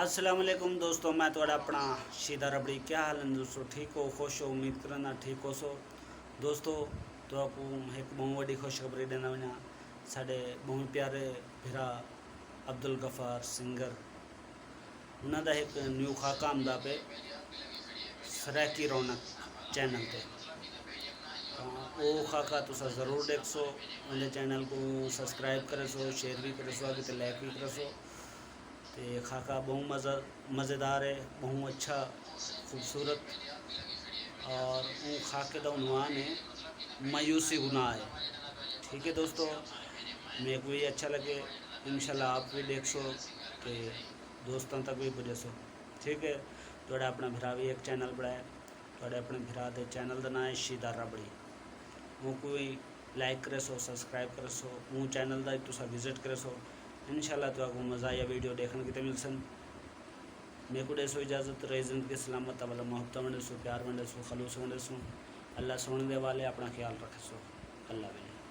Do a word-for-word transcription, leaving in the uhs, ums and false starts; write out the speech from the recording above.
السلام علیکم دوستو، میں تہاݙا اپݨا شیدا ربڑی۔ کیا حال ہن دوستو؟ ٹھیک ہو؟ خوش ہو؟ امید کرنا ٹھیک ہوسو۔ دوستو، تہاکوں ہک ٻہوں وݙی خوشخبری ݙیندا ونڄاں۔ ساݙے ٻہوں پیارے بھرا عبدالغفار سنگر، انہاں دا ہک نیو خاکہ آمدا پئے سرائیکی رونق چینل تے۔ تاں او خاکہ تساں ضرور ݙیکھسو، اوندے چینل کوں سبسکرائب کریسو، شیئر وی کریسو، اڳے تے لائک وی کریسو۔ تے خاکہ ٻہوں مزہ، مزیدار ہے، ٻہوں اچھا، خوبصورت۔ اور اوں خاکے دا عنوان ہے مایوسی گناہ ہے۔ ٹھیک ہے دوستو، میکوں وی اچھا لڳے، انشاءاللہ آپ وی ݙیکھسو تے دوستاں تک وی پڄیسو۔ ٹھیک ہے، تہاݙا اپݨا بھرا وی ہک چینل بݨائے، تہاݙے اپݨے بھرا دے چینل دا ناں ہے شیدا ربڑی۔ اونکوں وی لائک کریسو، سبسکرائب کریسو، اوں چینل دا وی تساں وزٹ کریسو۔ انشاءاللہ تہاکوں مزہ یا ویڈیو ݙیکھݨ کیتے ملسن۔ میکوں ݙیسو اجازت، رہی زندگی سلامت، اولا محبتاں ونڈیسوں، پیار ونڈیسوں، خلوص ونڈیسوں۔ اللہ سوہݨے دے حوالے، اپݨا خیال رکھیسو۔ اللہ ولی۔